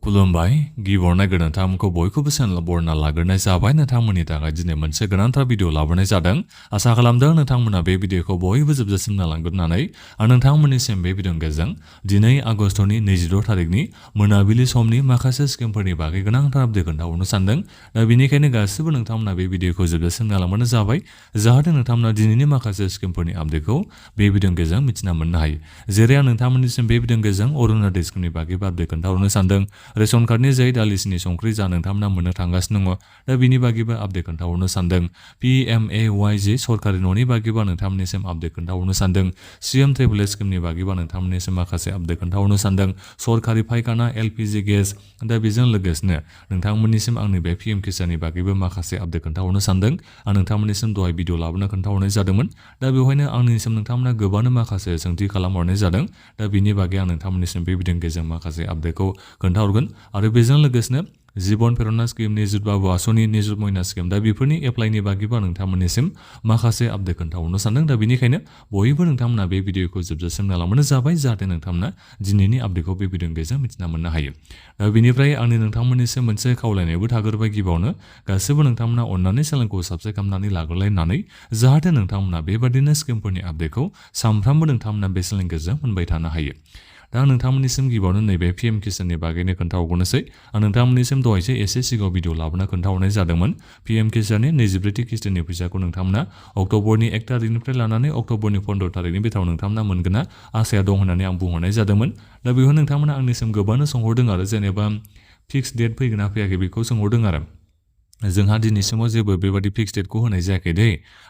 खुलुमबाय गिबियावनो नोंथांमोनखौ बयखौबो चेनेल बरना लाग्रोनाय जाबाय नोंथांमोननि थाखाय दिनै मोनसे गोनांथार भिडिअ लाबोनाय जादों आसा खालामदों नोंथांमोना बे भिडिअखौ बयबो जोबजासिम नायलांगोन होननानै आं नोंथांमोननिसिम बे भिडिअनि गेजेरजों दिनै आगस्टनि 26 थारिखनि मोनाबिलि समनि माखासे स्किमफोरनि बागै गोनांथार आपडेट खोन्थाहरनो सानदों दा बेनिखायनो गासिबो नोंथांमोना बे भिडिअखौ जोबजासिम नायलांबानो जाबाय जाहाथे नोंथांमोना दिनैनि माखासे स्किमफोरनि आपडेटखौ बे भिडिअनि गेजेरजों मिथिना मोननो हायो जेरै आं नोंथांमोननिसिम बे भिडिअनि गेजेरजों अरुणोदय स्किमनि बागैबो आपडेट खोन्थाहरनो सानदों रेशन कार्डनि जै दालिसिनि संख्रि जा नोंथांमोना मोननो थांगासिनो दङ दा बिनि बागैबो आपडेट खोन्थाहरनो सानदों PMAY-G सरकारि न'नि बागैबो नोंथांमोननिसिम आपडेट खोन्थाहरनो सानदों CM ट्रेभेल स्किमनि बागैबो नोंथांमोननिसिम माखासे आपडेट खोन्थाहरनो सानदों सरकारि फायखाना LPG गेस दा बेजों लोगोसेनो नोंथांमोननिसिम आंनि बे PM किसाननि बागैबो माखासे आपडेट खोन्थाहरनो सानदों आं नोंथांमोननिसिम दहाय भिडिअ लाबोना खोन्थाहरनाय जादोंमोन दा बेवहायनो आंनिसिम नोंथांमोना गोबांनो माखासे सोंथि खालामहरनाय जादों दा बिनि बागै आं नोंथांमोननिसिम बे भिडिअनि गेजेरजों माखासे आपडेटखौ खोन्थाहरगोन आरो बेजों लोगोसेनो जिबन प्रेरना स्किम निजुत बाबु आसनि निजुत मोइना स्किम दा बेफोरनि एप्लाइनि बागैबो नोंथांमोननिसिम माखासे आपडेट खोन्थाहरनो सानदों दा बेनिखायनो बयबो नोंथांमोना बे भिडिअखौ जोबजासिम नायलांबानो जाबाय जाहाथे नोंथांमोना दिनैनि आपडेटखौ बे भिडिअनि गेजेरजों मिथिना मोननो हायो दा बेनिफ्राय आंनि नोंथांमोननिसिम मोनसे खावलायनायबो थाग्रोबाय गिबियावनो गासिबो नोंथांमोना अननानै चेनेलखौ साबस्क्राइब खालामनानै लाग्रोलायनानै जाहाथे नोंथांमोना बेबादिनो स्किमफोरनि आपडेटखौ सानफ्रामबो नोंथांमोना बे चेनेलनि गेजेरजों मोनबाय थानो हायो दा नोंथांमोननिसिम गिबियावनो नैबे PM किसाननि बागैनो खोन्थाहरनोसै आं नोंथांमोननिसिम दहायसो एसे सिगाङाव भिडिअ लाबोना खोन्थाहरनाय जादोंमोन PM किसाननि 24थि किस्तिनि फैसाखौ नोंथांमोना अक्ट'बरनि 1 थारिखनिफ्राय लानानै अक्ट'बरनि 15 थारिखनि बिथोराव नोंथांमोना मोनगोना आसाया दं होननानै आं बुंहरनाय जादोंमोन दा बेखौ नोंथांमोना आंनिसिम गोबांनो सोंहरदों आरो जेनेबा फिक्स डेट फैगोन ना फैयाखै बेखौ सोंहरदों आरो जोंहा दिनैसिमाव जेबो बेबादि फिक्स डेटखौ होनाय जायाखै दे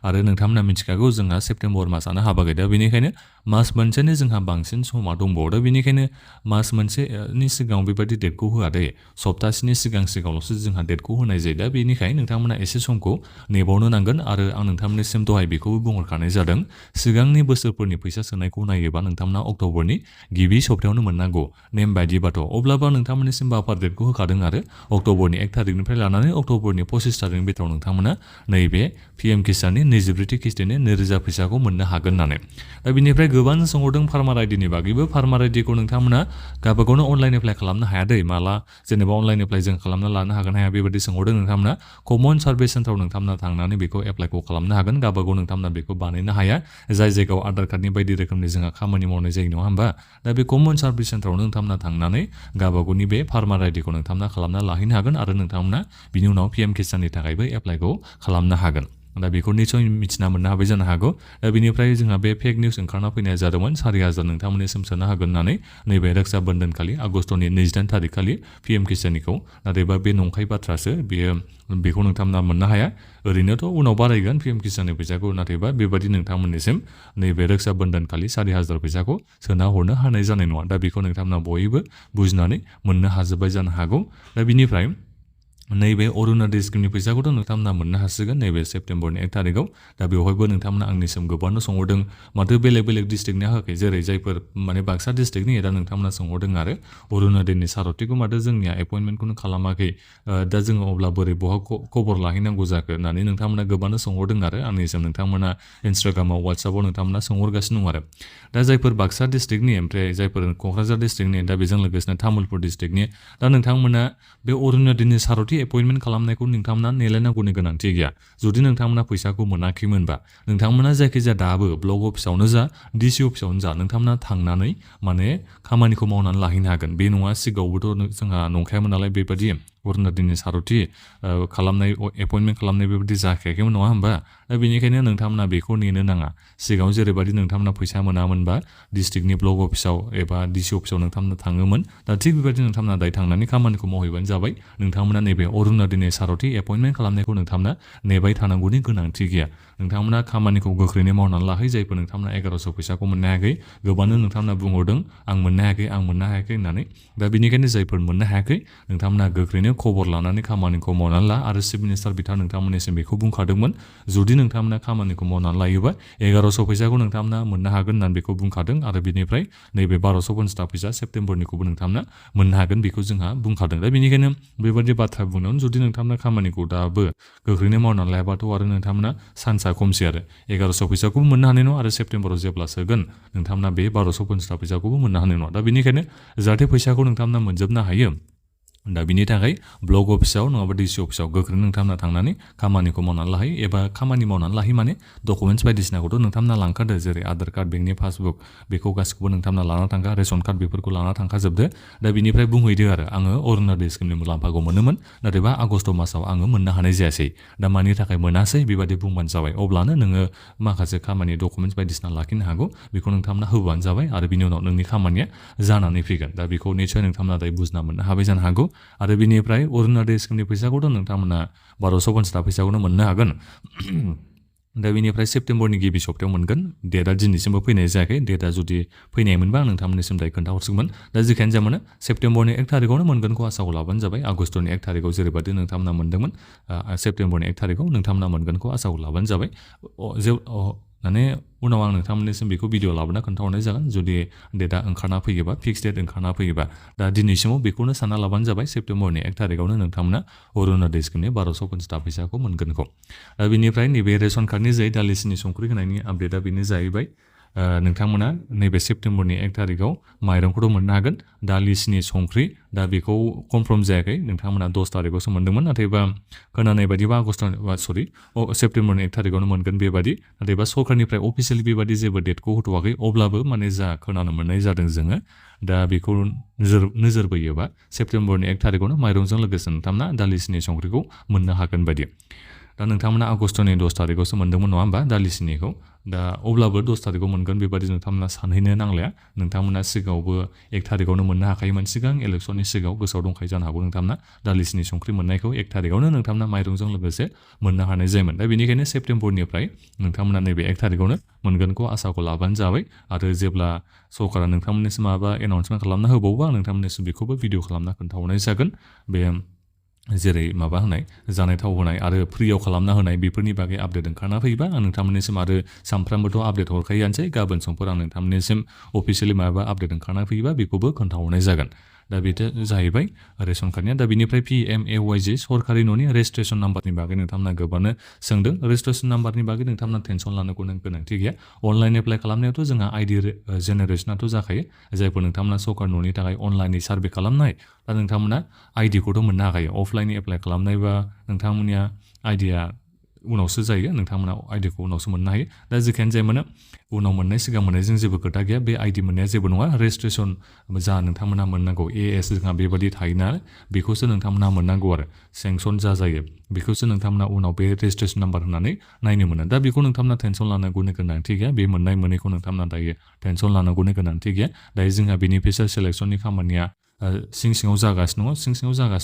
आरो नोंथांमोना मिथिखागौ जोंहा सेप्तेम्बर मासआनो हाबाखै दा बेनिखायनो मास मोनसेनि जोंहा बांसिन समा दंबावो दा बेनिखायनो मास मोनसेनि सिगां बेबादि डेटखौ होआ दे सप्तासेनि सिगांल'सो जोंहा डेटखौ होनाय जायो दा बेनिखायनो नोंथांमोना एसे समखौ नेबावनो नांगोन आरो आं नोंथांमोननिसिम दहाय बेखौबो बुंहरखानाय जादों सिगांनि बोसोरफोरनि फैसा सोनायखौ नायोबा नोंथांमोना अक्ट'बरनि गिबि सप्तायावनो मोननांगौ नेम बायदिबाथ' अब्लाबो नोंथांमोननिसिम बाफार डेटखौ होखादों आरो अक्ट'बरनि 1 थारिखनिफ्राय लानानै अक्ट'बरनि 25 थारिखनि बिथोराव नोंथांमोना नैबे PM किसाननि 24थि किस्तिनि 2000 फैसाखौ मोननो हागोन होननानै दा बिनिफ्राय गोबां सोंहरदों फार्मार आइडिनि बागैबो फार्मार आइडिखौ नोंथांमोना गावबागावनो अनलाइन एप्लाइ खालामनो हाया दै माला जेनेबा अनलाइन एप्लाइ जों खालामना लानो हागोन हाया बेबायदि सोंहरदों नोंथांमोना कमन सार्भिस सेन्टाराव नोंथांमोना थांनानै बेखौ एप्लाइखौ खालामनो हागोन गावबागाव नोंथांमोना बेखौ बानायनो हाया जाय जायगायाव आधार कार्डनि बायदि रोखोमनि जोंहा खामानि मावनाय जायो नङा होमबा दा बे कमन सार्भिस सेन्टारावनो नोंथांमोना थांनानै गावबागावनि बे फार्मार आइडिखौ नोंथांमोना खालामना लाहैनो हागोन आरो नोंथांमोना बिनि उनाव PM किसाननि थाखायबो एप्लाइखौ खालामनो हागोन दा बेखौ निसय मिथिना मोननो हाबाय जानो हागौ दा बेनिफ्राय जोंहा बे फेक निउस ओंखारना फैनाय जादोंमोन 4000 नोंथांमोननिसिम सोनो हागोन होननानै नैबे रक्षा बन्धन खालि आगस्टनि 28 थारिख खालि PM किसाननिखौ नाथायबा बे नंखाय बाथ्रासो बेखौ नोंथांमोना मोननो हाया ओरैनोथ' उनाव बारायगोन PM किसाननि फैसाखौ नाथायबा बेबादि नोंथांमोननिसिम नैबे रक्षा बन्धन खालि 4000 फैसाखौ सोना हरनो हानाय जानाय नङा दा बेखौ नोंथांमोना बयबो बुजिनानै मोननो हाजोबबाय जानो हागौ दा बिनिफ्राय नैबे अरुणोदय स्किमनि फैसाखौथ' नोंथांमोना मोननो हासिगोन नैबे सेप्तेम्बरनि 1 थारिखआव दा बेवहायबो नोंथांमोना आंनिसिम गोबांनो सोंहरदों माथो बेलेग बेलेग डिस्ट्रिक्टनि होआखै जेरै जायफोर माने बाक्सा डिस्ट्रिक्टनि दा नोंथांमोना सोंहरदों आरो अरुणोदयनि सारथिखौ माथो जोंनिया एपइन्टमेन्टखौनो खालामाखै दा जोङो अब्ला बोरै बहा खबर लाहैनांगौ जाखो होननानै नोंथांमोना गोबांनो सोंहरदों आरो आंनिसिम नोंथांमोना इन्सटाग्रामाव वाट्सएपआव नोंथांमोना सोंहरगासिनो दं आरो दा जायफोर बाक्सा डिस्ट्रिक्टनि ओमफ्राय जायफोर क'क्राझार डिस्ट्रिक्टनि दा बेजों लोगोसेनो तामुलपुर डिस्ट्रिक्टनि दा नोंथांमोना बे अरुणोदयनि सारथि एपइन्टमेन्ट खालामनायखौ नोंथांमोना नेलायनांगौनि गोनांथि गैया जुदि नोंथांमोना फैसाखौ मोनाखैमोनबा नोंथांमोना जायखिजाया दाबो ब्लक अफिसावनो जा DC अफिसावनो जा नोंथांमोना थांनानै माने खामानिखौ मावनानै लाहैनो हागोन बे नङा सिगाङावबोथ' जोंहा नंखायामोन नालाय बेबायदि अरुणोदयनि सारथि खालामनाय एपइन्टमेन्ट खालामनाय बेबायदि जाखायाखैमोन नङा होमबा दा बेनिखायनो नोंथांमोना बेखौ नेनो नाङा सिगाङाव जेरैबायदि नोंथांमोना फैसा मोनामोनबा डिस्ट्रिक्टनि ब्लक अफिसाव एबा DC अफिसाव नोंथांमोना थाङोमोन दा थिग बेबायदि नोंथांमोना दायो थांनानै खामानिखौ मावहैबानो जाबाय नोंथांमोना नैबे अरुणोदयनि सारथि एपइन्टमेन्ट खालामनायखौ नोंथांमोना नेबाय थानांगौनि गोनांथि गैया नोंथांमोना खामानिखौ गोख्रैनो मावनानै लाहै जायफोर नोंथांमोना 1100 फैसाखौ मोननो हायाखै गोबांनो नोंथांमोना बुंहरदों आं मोननो हायाखै होननानै दा बेनिखायनो जायफोर मोननो हायाखै नोंथांमोना गोख्रैनो खबर लानानै खामानिखौ मावनानै ला आरो चिफ मिनिस्टार बिथां नोंथांमोननिसिम बेखौ बुंखादोंमोन जुदि नोंथांमोना खामानिखौ मावनानै लायोबा 1100 फैसाखौ नोंथांमोना मोननो हागोन होननानै बेखौ बुंखादों आरो बिनिफ्राय नैबे 1250 फैसा सेप्तेम्बरनिखौबो नोंथांमोना मोननो हागोन बेखौ जोंहा बुंखादों दा बेनिखायनो बेबायदि बाथ्रा बुंनायावनो जुदि नोंथांमोना खामानिखौ दाबो गोख्रैनो मावनानै लायाबाथ' आरो नोंथांमोना सान्सआ खमसै आरो 1100 फैसाखौबो मोननो हानाय नङा आरो सेप्तेम्बराव जेब्ला सोगोन नोंथांमोना बे 1250 फैसाखौबो मोननो हानाय नङा दा बेनिखायनो जाहाथे फैसाखौ नोंथांमोना मोनजोबनो हायो दा बिनि थाखाय ब्लक अफिसाव नङाबा डिसि अफिसाव गोख्रै नोंथांमोना थांनानै खामानिखौ मावनानै लाहैयो एबा खामानि मावनानै लाहैयो माने डकुमेन्टस बायदिसिनाखौथ' नोंथांमोना लांखादो जेरै आधार कार्ड बेंकनि पासबुक बेखौ गासिखौबो नोंथांमोना लाना थांखा रेशन कार्ड बेफोरखौ लाना थांखाजोबदो दा बिनिफ्राय बुंहैदो आरो आङो अरुण'दय स्किमनि मुलाम्फाखौ मोनोमोन नाथायबा आगष्ट मासाव आङो मोननो हानाय जायासै दा मानि थाखाय मोनासै बेबादि बुंबानो जाबाय अब्लानो नोङो माखासे खामानि डकुमेन्टस बायदिसिना लाखिनो हागौ बेखौ नोंथांमोना होबानो जाबाय आरो बिनि उनाव नोंनि खामानिया जानानै फैगोन दा बेखौ निसय नोंथांमोना दायो बुजिना मोननो हाबाय जानो हागौ आरो बिनिफ्राय अरुण'दय स्किमनि फैसाखौथ' नोंथांमोना 1250 फैसाखौनो मोननो हागोन दा बेनिफ्राय सेप्तेम्बरनि गिबि सप्तायाव मोनगोन डेटआ दिनैसिमबो फैनाय जायाखै डेटआ जुदि फैनायमोनबा आं नोंथांमोननिसिम दायो खोन्थाहरसिगौमोन दा जेखियानो जा मानो सेप्तेम्बरनि 1 थारिखआवनो मोनगोनखौ आसाखौ लाबानो जाबाय आगष्टनि 1 थारिखआव जेरैबायदि नोंथांमोना मोन्दोंमोन सेप्तेम्बरनि 1 थारिखआव नोंथांमोना मोनगोनखौ आसाखौ लाबानो जाबाय माने उनाव आं नोंथांमोननिसिम बेखौ भिडिअ लाबोना खोन्थाहरनाय जागोन जुदि डेटआ ओंखारना फैयोबा फिक्स डेट ओंखारना फैयोबा दा दिनैसिमाव बेखौनो सानना लाबानो जाबाय सेप्तेम्बरनि 1 थारिखआवनो नोंथांमोना अरुण'दय स्किमनि 1250 फैसाखौ मोनगोनखौ दा बिनिफ्राय नैबे रेशन कार्डनि जै दालिसिनि संख्रि होनायनि आपडेटआ बेनो जाहैबाय नोंथांमोना नैबे सेप्तेम्बरनि 1 थारिखआव माइरंखौथ' मोननो हागोन दालिसिनि संख्रि दा बेखौ कनफार्म जायाखै नोंथांमोना 10 थारिखआवसो मोन्दोंमोन नाथायबा खोनानाय बायदिबा सेप्तेम्बरनि 1 थारिखआवनो मोनगोन बेबादि नाथायबा सरकारनिफ्राय अफिसियेलि बेबादि जेबो डेटखौ होथ'वाखै अब्लाबो माने जा खोनानो मोननाय जादों जोङो दा बेखौ नोजोर बोयोबा सेप्तेम्बरनि 1 थारिखआवनो माइरंजों लोगोसे नोंथांमोना दालिसिनि संख्रिखौ मोननो हागोन बायदि दा नोंथांमोना आगष्टनि 10 थारिखआवसो मोन्दोंमोन नङा होमबा दालिसिनिखौ दा अब्लाबो 10 थारिखआव मोनगोन बेबादि नोंथांमोना सानहैनो नांलाया नोंथांमोना सिगाङावबो 1 थारिखआवनो मोननो हाखायोमोन सिगां इलेक्सननि सिगाङाव गोसोआव दंखायो जानो हागौ नोंथांमोना दालिसिनि संख्रि मोननायखौ 1 थारिखआवनो नोंथांमोना माइरंजों लोगोसे मोननो हानाय जायोमोन दा बेनिखायनो सेप्तेम्बरनिफ्राय नोंथांमोना नैबे 1 थारिखआवनो मोनगोनखौ आसाखौ लाबानो जाबाय आरो जेब्ला सरकारा नोंथांमोननिसिम माबा एनाउन्समेन्ट खालामना होबावोबा नोंथांमोननिसिम बेखौबो भिडिअ खालामना खोन्थाहरनाय जागोन बे जेरै माबा होनाय जानाय थाव होनाय आरो फ्रियाव खालामना होनाय बेफोरनि बागै आपडेट ओंखारना फैयोबा आं नोंथांमोननिसिम आरो सानफ्रामबोथ' आपडेट हरखायोआनोसै गाबोन समफोर आं नोंथांमोननिसिम अफिसियेलि माबा आपडेट ओंखारना फैयोबा बेखौबो खोन्थाहरनाय जागोन दा बेथ' जाहैबाय रेशन कार्डनिया दा बिनिफ्राय PMAY-G सरकारि न'नि रेजिस्ट्रेसन नाम्बारनि बागै नोंथांमोना गोबांनो सोंदों रेजिस्ट्रेसन नाम्बारनि बागै नोंथांमोना टेनसन लानो गोनांथि गैया अनलाइन एप्लाइ खालामनायावथ' जोंहा आइडि जेनेरेसनाथ' जाखायो जायफोर नोंथांमोना सरकार न'नि थाखाय अनलाइननि सार्भे खालामनाय दा नोंथांमोना आइडिखौथ' मोननो हाखायो अफलाइननि एप्लाइ खालामनायबा नोंथांमोननिया आइडिया उनावसो जायो नोंथांमोना आइडिखौ उनावसो मोननो हायो दा जेखियानो जाया मानो उनाव मोननाय सिगां मोननायजों जेबो खोथा गैया बे आइडि मोननाया जेबो नङा रेजिस्ट्रेसन जा नोंथांमोना मोननांगौ AS जोंहा बेबादि थायो नालाय बेखौसो नोंथांमोना मोननांगौ आरो सेंसन जायो बेखौसो नोंथांमोना उनाव बे रेजिस्ट्रेसन नाम्बार होनानै नायनो मोनो दा बेखौ नोंथांमोना टेनसन लानांगौनि गोनांथि गैया बे मोननाय मोनैखौ नोंथांमोना दायो टेनसन लानांगौनि गोनांथि गैया दायो जोंहा बेनिफिसियारि सेलेक्सननि खामानिया सिङाव जागासिनो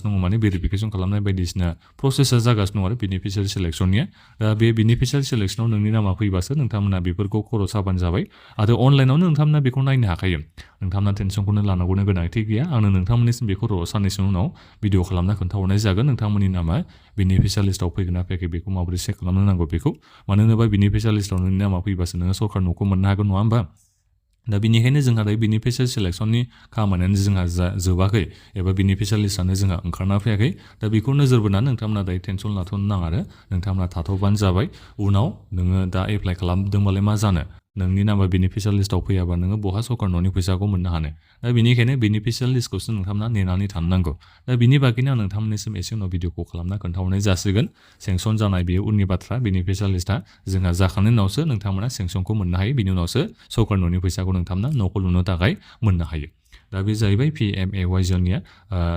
दङ माने भेरिफिकेसन खालामनाय बायदिसिना प्रसेसा जागासिनो दङ आरो बेनिफिसियारि सेलेक्सननिया दा बे बेनिफिसियारि सेलेक्सनाव नोंनि नामा फैबासो नोंथांमोना बेफोरखौ खर' साबानो जाबाय आरो अनलाइनावनो नोंथांमोना बेखौ नायनो हाखायो नोंथांमोना टेनसनखौनो लानांगौनि गोनांथि गैया आंनो नोंथांमोननिसिम बेखौ साननैसोनि उनाव भिडिअ खालामना खोन्थाहरनाय जागोन नोंथांमोननि नामा बेनिफिसियारि लिस्टआव फैगोन ना फैयाखै बेखौ माबोरै चेक खालामनो नांगौ बेखौ मानो होनोबा बेनिफिसियारि लिस्टआव नोंनि नामा फैबासो नोङो सरकार न'खौ मोननो हागोन नङा होमबा दा बेनिखायनो जोंहा दायो बेनिफिसियारि सेलेक्सननि खामानियानो जोंहा जोबाखै एबा बेनिफिसियारि लिस्टआनो जोंहा ओंखारना फैयाखै दा बेखौ नोजोर बोनानै नोंथांमोना दायो टेनसन लाथ'नो नाङा आरो नोंथांमोना थाथ'बानो जाबाय उनाव नोङो दा एप्लाइ खालामदोंबालाय मा जानो नोंनि नामा बेनिफिसियारि लिस्टआव फैयाबा नोङो बहा सरकार न'नि फैसाखौ मोननो हानो दा बेनिखायनो बेनिफिसियारि लिस्टखौसो नोंथांमोना नेनानै थानो नांगौ दा बिनि बागैनो आं नोंथांमोननिसिम एसे उनाव भिडिअखौ खालामना खोन्थाहरनाय जासिगोन सेंसन जानाय बेयो उननि बाथ्रा बेनिफिसियारि लिस्टआ जोंहा जाखांनायनि उनावसो नोंथांमोना सेंसनखौ मोननो हायो बिनि उनावसो सरकार न'नि फैसाखौ नोंथांमोना न'खौ लुनो थाखाय मोननो हायो दा बे जाहैबाय PMAY-Gनिया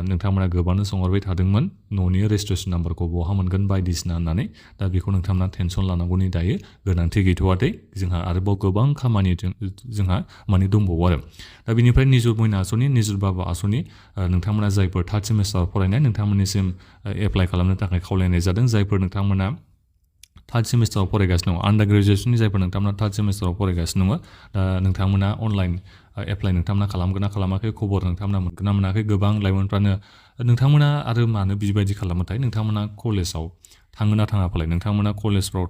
नोंथांमोना गोबांनो सोंहरबाय थादोंमोन न'नि रेजिस्ट्रेसन नाम्बारखौ बहा मोनगोन बायदिसिना होननानै दा बेखौ नोंथांमोना टेनसन लानांगौनि दायो गोनांथि गैथ'वाथै जोंहा आरोबाव गोबां खामानि जोंहा माने दंबावो आरो दा बेनिफ्राय निजुत मयना आसनि निजुत बाबु आसनि नोंथांमोना जायफोर 3rd सेमिस्टार फरायनाय नोंथांमोननिसिम एप्लाइ खालामनो थाखाय खावलायनाय जादों जायफोर नोंथांमोना 3rd सेमिस्टाराव फरायगासिनो दङ आन्डार ग्रेजुएसननि जायफोर नोंथांमोना 3rd सेमिस्टाराव फरायगासिनो दङ दा नोंथांमोना अनलाइन एप्लाइ नोंथांमोना खालामगोन ना खालामाखै खबर नोंथांमोना मोनगोन ना मोनाखै गोबां लाइमोनफ्रानो नोंथांमोना आरो मानो बिबायदि खालामोथाय नोंथांमोना कलेजाव थाङो ना थाङा फालाय नोंथांमोना कलेजफ्राव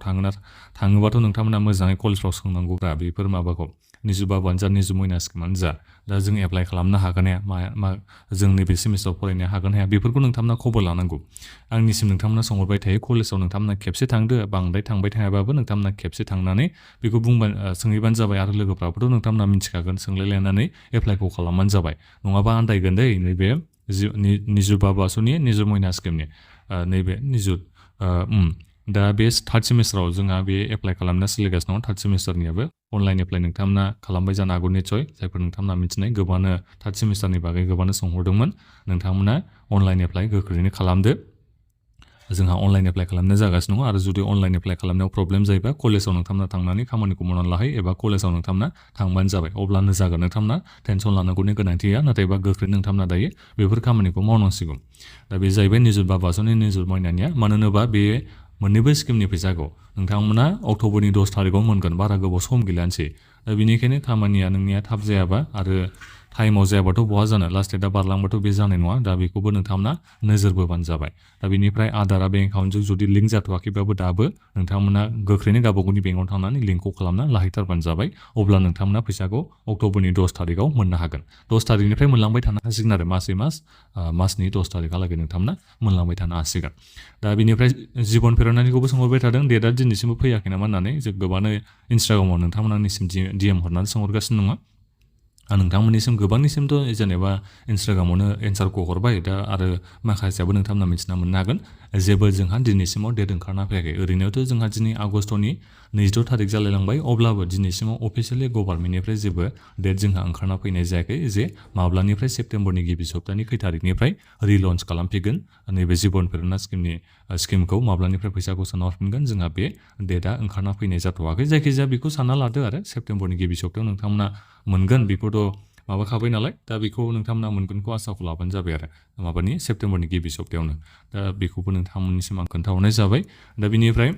थाङोबाथ' नोंथांमोना मोजाङै कलेजफ्राव सोंनांगौब्रा बेफोर माबाखौ निजुत बाबुआनो जा निजुत मयना स्किमानो जा दा जों एप्लाइ खालामनो हागोन हाया मा जों नैबे सेमिस्टाराव फरायनो हागोन हाया बेफोरखौ नोंथांमोना खबर लानांगौ आंनिसिम नोंथांमोना सोंहरबाय थायो कलेजाव नोंथांमोना खेबसे थांदो बांद्राय थांबाय थायाबाबो नोंथांमोना खेबसे थांनानै बेखौ सोंहैबानो जाबाय आरो लोगोफ्राबोथ' नोंथांमोना मिथिखागोन सोंलायलायनानै एप्लाइखौ खालामबानो जाबाय नङाबा आन्दायगोन दै नैबे निजुत बाबु आसनि निजुत मयना स्किमनि नैबे निजुत दा बे थार्ड सेमिस्टाराव जोंहा बे एप्लाइ खालामना सोलिगासिनो दं थार्ड सेमिस्टारनियाबो अनलाइन एप्लाइ नोंथांमोना खालामबाय जानो हागौ निसय जायफोर नोंथांमोना मिथिनाय गोबांनो थार्ड सेमिस्टारनि बागै गोबांनो सोंहरदोंमोन नोंथांमोना अनलाइन एप्लाइ गोख्रैनो खालामदो जोंहा अनलाइन एप्लाइ खालामनाय जागासिनो दं आरो जुदि अनलाइन एप्लाइ खालामनायाव प्रब्लेम जायोबा कलेजाव नोंथांमोना थांनानै खामानिखौ मावनानै लाहै एबा कलेजाव नोंथांमोना थांबानो जाबाय अब्लानो जागोन नोंथांमोना टेनसन लानांगौनि गोनांथि गैया नाथायबा गोख्रै नोंथांमोना दायो बेफोर खामानिखौ मावनांसिगौ दा बे जाहैबाय निजुत बाबु आसनि निजुत मयनानिया मानो होनोबा बे मोननैबो स्किमनि फैसाखौ नोंथांमोना अक्ट'बरनि 10 थारिखआव मोनगोन बारा गोबाव सम गैलानोसै दा बेनिखायनो खामानिया नोंनिया थाब जायाबा आरो टाइमाव जायाबाथ' बहा जानो लास्ट डेटआ बारलांबाथ' बे जानाय नङा दा बेखौबो नोंथांमोना नोजोर बोबानो जाबाय दा बेनिफ्राय आदारा बेंक एकाउन्टजों जुदि लिंक जाथ'वाखैबाबो दाबो नोंथांमोना गोख्रैनो गावबागावनि बेंकआव थांनानै लिंकखौ खालामना लाहैथारबानो जाबाय अब्ला नोंथांमोना फैसाखौ अक्ट'बरनि 10 थारिखआव मोननो हागोन 10 थारिखनिफ्राय मोनलांबाय थानो हासिगोन आरो मासै मासनि 10 थारिखहालागै नोंथांमोना मोनलांबाय थानो हासिगोन दा बेनिफ्राय जिबन फेरनानिखौबो सोंहरबाय थादों डेटआ दिनैसिमबो फैयाखै नामा होननानै जों गोबांनो इन्सटाग्रामाव नोंथांमोननिसिम DM हरनानै सोंहरगासिनो दङ नोंथांमोननिसिम गोबांनिसिमथ' जेनेबा इन्सटाग्रामावनो एन्सारखौ हरबाय दा आरो माखासेयाबो नोंथांमोना मिथिना मोननो हागोन जेबो जोंहा दिनैसिमाव डेट ओंखारना फैयाखै ओरैनोथ' जोंहा दिनै आगस्टनि 22 थारिख जालायलांबाय अब्लाबो दिनैसिमाव अफिसियेलि गभर्नमेन्टनिफ्राय जेबो डेट जोंहा ओंखारना फैनाय जायाखै जे माब्लानिफ्राय सेप्तेम्बरनि गिबि सप्तानि खै थारिखनिफ्राय रिलन्च खालामफिनगोन नैबे जिबन प्रेरणा स्किमखौ माब्लानिफ्राय फैसाखौ सोना हरफिनगोन जोंहा बे डेटआ ओंखारना फैनाय जाथ'वाखै जायखिजाया बेखौ सानना लादो आरो सेप्तेम्बरनि गिबि सप्तायाव नोंथांमोना मोनगोन बेखौथ' माबाखाबाय नालाय दा बेखौ नोंथांमोना मोनगोनखौ आसाखौ लाबानो जाबाय आरो माबानि सेप्तेम्बरनि गिबि सप्तायावनो दा बेखौबो नोंथांमोननिसिम आं खोन्थाहरनाय जाबाय दा बेनिफ्राय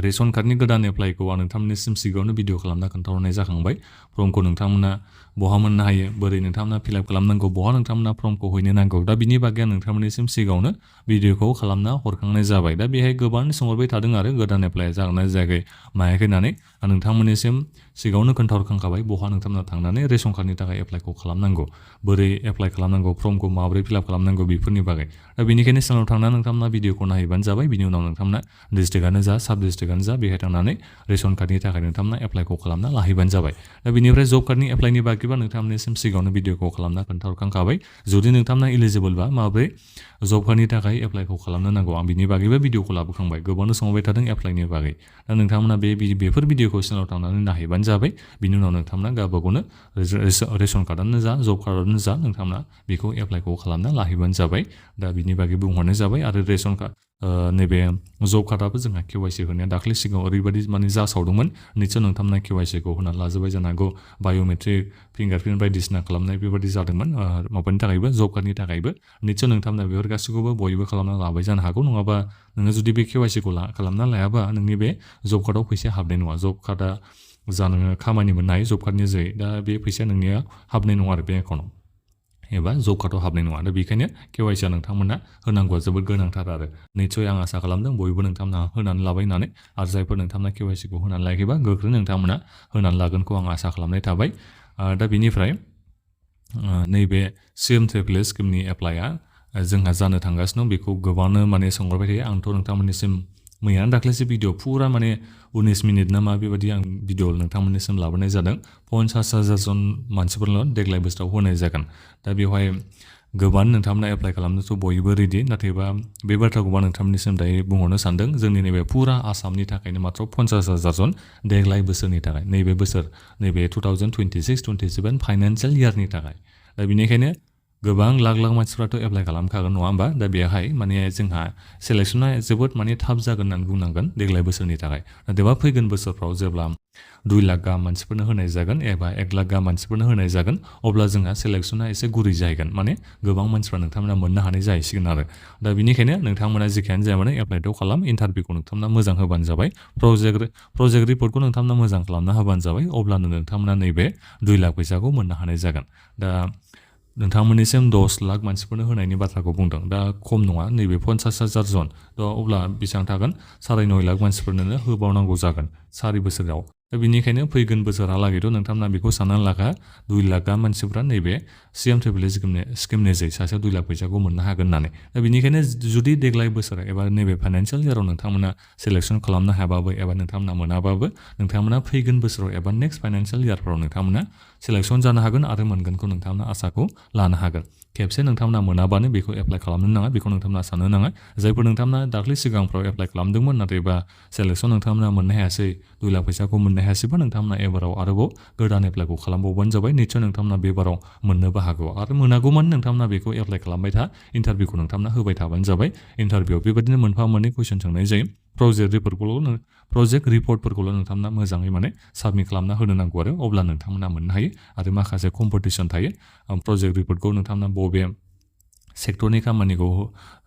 रेशन कार्डनि गोदान एप्लाइखौ आं नोंथांमोननिसिम सिगाङावनो भिडिअ खालामना खोन्थाहरनाय जाखांबाय फर्मखौ नोंथांमोना बहा मोननो हायो बोरै नोंथांमोना फिलआप खालामनांगौ बहा नोंथांमोना फर्मखौ हैनो नांगौ दा बिनि बागै आं नोंथांमोननिसिम सिगाङावनो भिडिअखौ खालामना हरखांनाय जाबाय दा बेहाय गोबां सोंहरबाय थादों आरो गोदान एप्लाइ जागोनना जायाखै मायाखै होननानै आं नोंथांमोननिसिम सिगाङावनो खोन्थाहरखांखाबाय बहा नोंथांमोना थांनानै रेशन कार्डनि थाखाय एप्लाइखौ खालामनांगौ बोरै एप्लाइ खालामनांगौ फर्मखौ माबोरै फिलआप खालामनांगौ बेफोरनि बागै दा बेनिखायनो चेनेलाव थांनानै नोंथांमोना भिडिअखौ नायहैबानो जाबाय बिनि उनाव नोंथांमोना डिस्ट्रिक्टआनो जा साब डिस्ट्रिक्टआनो जा बेहाय थांनानै रेशन कार्डनि थाखाय नोंथांमोना एप्लाइखौ खालामना लाहैबानो जाबाय दा बेनिफ्राय जब कार्डनि एप्लाइनि बागैबा नोंथांमोननिसिम सिगाङावनो भिडिअखौ खालामना खोन्थाहरखांखाबाय जुदि नोंथांमोना इलिजिबोलबा माबोरै जब कार्डनि थाखाय एप्लाइखौ खालामनो नांगौ आं बिनि बागैबो भिडिअखौ लाबोखांबाय गोबांनो सोंबाय थादों एप्लाइनि बागै दा नोंथांमोना बेफोर भिडिअखौ चेनेलाव थांनानै नायहैबानो जाबाय बिनि उनाव नोंथांमोना गावबागावनो रेशन कार्डआनो जा जब कार्डआनो जा नोंथांमोना बेखौ एप्लाइखौ खालामना लाहैबानो जाबाय दा बिनि बागै बुंहरनाय जाबाय आरो रेशन कार्ड नैबे जब कार्डआबो जोंहा KYC होनाया दाख्लै सिगाङाव ओरैबायदि माने जासावदोंमोन निसय नोंथांमोना KYCखौ होनानै लाजोबबाय जानो हागौ बाय'मेट्रिक फिंगारप्रिन्ट बायदिसिना खालामनाय बेबायदि जादोंमोन माबानि थाखायबो जब कार्डनि थाखायबो निसय नोंथांमोना बेफोर गासैखौबो बयबो खालामना लाबाय जानो हागौ नङाबा नोङो जुदि बे KYCखौ खालामना लायाबा नोंनि बे जब कार्डआव फैसा हाबनाय नङा जब कार्डआ जा नोङो खामानि मोननाय जब कार्डनि जोहै दा बे फैसाया नोंनिया हाबनाय नङा आरो बे एकाउन्टआव एबा जब कार्डआव हाबनाय नङा दा बेखायनो KYCआ नोंथांमोना होनांगौआ जोबोद गोनांथार आरो निसय आं आसा खालामदों बयबो नोंथांमोना होनानै लाबाय होननानै आरो जायफोर नोंथांमोना KYCखौ होनानै लायाखैबा गोख्रै नोंथांमोना होनानै लागोनखौ आं आसा खालामनाय थाबाय दा बेनिफ्राय नैबे CM स्किमनि एप्लाइआ जोंहा जानो थांगासिनो दं बेखौ गोबांनो माने सोंहरबाय थायो आंथ' नोंथांमोननिसिम मैयानो दाख्लैसो भिडिअ फुरा माने 19 मिनिट ना मा बेबायदि आं भिडिअ नोंथांमोननिसिम लाबोनाय जादों 50,000 जन मानसिफोरल' देग्लाय बोसोराव होनाय जागोन दा बेवहाय गोबां नोंथांमोना एप्लाइ खालामनोथ' बयबो रेडि नाथायबा बे बाथ्राखौबा नोंथांमोननिसिम दायो बुंहरनो सानदों जोंनि नैबे फुरा आसामनि थाखायनो मात्र 50,000 जन देग्लाय बोसोरनि थाखाय नैबे बोसोर नैबे 2026-27 फाइनान्सियेल इयारनि थाखाय दा बेनिखायनो गोबां लाख मानसिफ्राथ' एप्लाइ खालामखागोन नङा होमबा दा बेहाय माने जोंहा सेलेक्सना जोबोद माने थाब जागोन होननानै बुंनांगोन देग्लाय बोसोरनि थाखाय नाथायबा फैगोन बोसोरफ्राव जेब्ला 2 लाख गाहाम मानसिफोरनो होनाय जागोन एबा 1 लाख गाहाम मानसिफोरनो होनाय जागोन अब्ला जोंहा सेलेक्सना एसे गुरै जाहैगोन माने गोबां मानसिफ्रा नोंथांमोना मोननो हानाय जाहैसिगोन आरो दा बेनिखायनो नोंथांमोना जेखियानो जाया माने एप्लाइथ' खालाम इन्टारभिउखौ नोंथांमोना मोजां होबानो जाबाय प्रजेक्ट रिपर्टखौ नोंथांमोना मोजां खालामना होबानो जाबाय अब्लानो नोंथांमोना नैबे 2 लाख फैसाखौ मोननो हानाय जागोन दा नोंथांमोननिसिम 10 लाख मानसिफोरनो होनायनि बाथ्राखौ बुंदों दा खम नङा नैबे 50,000 जन दा अब्ला बेसेबां थागोन 9.5 लाख मानसिफोरनो होबावनांगौ जागोन 4 बोसोराव दा बेनिखायनो फैगोन बोसोरहालागैथ' नोंथांमोना बेखौ साननानै लाखा 2 लाख गाहाम मानसिफ्रा नैबे CM स्किमनि जै सासेयाव 2 लाख फैसाखौ मोननो हागोन होननानै दा बेनिखायनो जुदि देग्लाय बोसोर एबा नैबे फाइनान्सियेल इयाराव नोंथांमोना सेलेक्सन खालामनो हायाबाबो एबा नोंथांमोना मोनाबाबो नोंथांमोना फैगोन बोसोराव एबा नेक्स्ट फाइनान्सियेल इयारफ्राव नोंथांमोना सेलेक्सन जानो हागोन आरो मोनगोनखौ नोंथांमोना आसाखौ लानो हागोन खेबसे नोंथांमोना मोनाबानो बेखौ एप्लाइ खालामनो नाङा बेखौ नोंथांमोना साननो नाङा जायफोर नोंथांमोना दाख्लै सिगांफ्राव एप्लाइ खालामदोंमोन नाथायबा सेलेक्सन नोंथांमोना मोननो हायासै 2 लाख फैसाखौ मोननो हायासैबा नोंथांमोना एबाराव आरोबाव गोदान एप्लाइखौ खालामबावबानो जाबाय निस्सय नोंथांमोना बे बाराव मोननोबो हागौ आरो मोनागौमानि नोंथांमोना बेखौ एप्लाइ खालामबाय था इन्टारभिउखौ नोंथांमोना होबाय थाबानो जाबाय इन्टारभिउआव बेबायदिनो मोनफा मोननै कुइसन सोंनाय जायो प्रजेक्ट रिपर्टफोरखौल' नोंथांमोना मोजाङै माने साबमिट खालामना होनो नांगौ आरो अब्ला नोंथांमोना मोननो हायो आरो माखासे कम्पिटिसन थायो प्रजेक्ट रिपर्टखौ नोंथांमोना बबे सेक्टरनि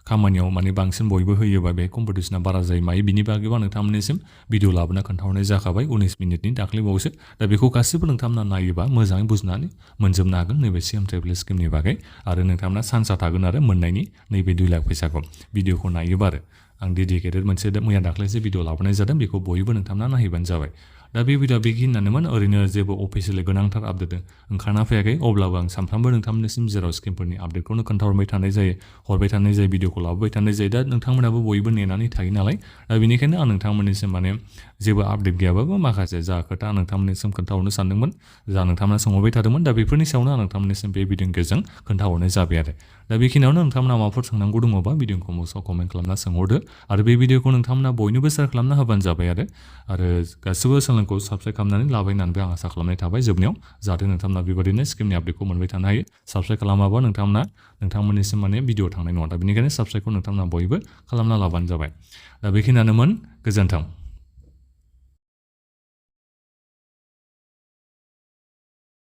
खामानियाव माने बांसिन बयबो होयोबा बे कम्पिटिसना बारा जायो मायो बिनि बागैबा नोंथांमोननिसिम भिडिअ लाबोना खोन्थाहरनाय जाखाबाय 19 मिनिटनि दाख्लैबावसो दा बेखौ गासिबो नोंथांमोना नायोबा मोजाङै बुजिनानै मोनजोबनो हागोन नैबे सिएम ट्रेभेल स्किमनि बागै आरो नोंथांमोना चान्सआ थागोन आरो मोननायनि नैबे 2 लाख फैसाखौ भिडिअखौ नायोबा आरो आं डेडिकेटेड मोनसे मैया दाख्लैसो भिडिअ लाबोनाय जादों बेखौ बयबो नोंथांमोना नायहैबानो जाबाय दा बे भिडिअआ बेखिनियानोमोन ओरैनो जेबो अफिसियेलि गोनांथार आपडेट ओंखारना फैयाखै अब्लाबो आं सानफ्रामबो नोंथांमोननिसिम जेराव स्किमफोरनि आपडेटखौनो खोन्थाहरबाय थानाय जायो भिडिअखौ लाबोबाय थानाय जायो दा नोंथांमोनाबो बयबो नेनानै थायो नालाय दा बेनिखायनो आं नोंथांमोननिसिम माने जेबो आपडेट गैयाबाबो माखासे जा खोथा आं नोंथांमोननिसिम खोन्थाहरनो सानदोंमोन जा नोंथांमोना सोंहरबाय थादोंमोन दा बेफोरनि सायावनो आं नोंथांमोननिसिम बे भिडिअनि गेजेरजों खोन्थाहरनाय जाबाय आरो दा बेखिनियावनो नोंथांमोना माबाफोर सोंनांगौ दङबा भिडिअखौ मोसाव कमेन्ट खालामना सोंहरदो आरो बे भिडिअखौ नोंथांमोना बयनोबो शेयार खालामना होबानो जाबाय आरो गासिबो चेनेलखौ साबस्क्राइब खालामनानै लाबाय होननानैबो आं आसा खालामनाय थाबाय जोबनायाव जाहाथे नोंथांमोना बेबायदिनो स्किमनि आपडेटखौ मोनबाय थानो हायो साबस्क्राइब खालामाबा नोंथांमोननिसिम माने भिडिअ थांनाय नङा दा बेनिखायनो साबस्क्राइबखौ नोंथांमोना बयबो खालामना लाबानो जाबाय दा बेखिनियानोमोन गोजोन्थों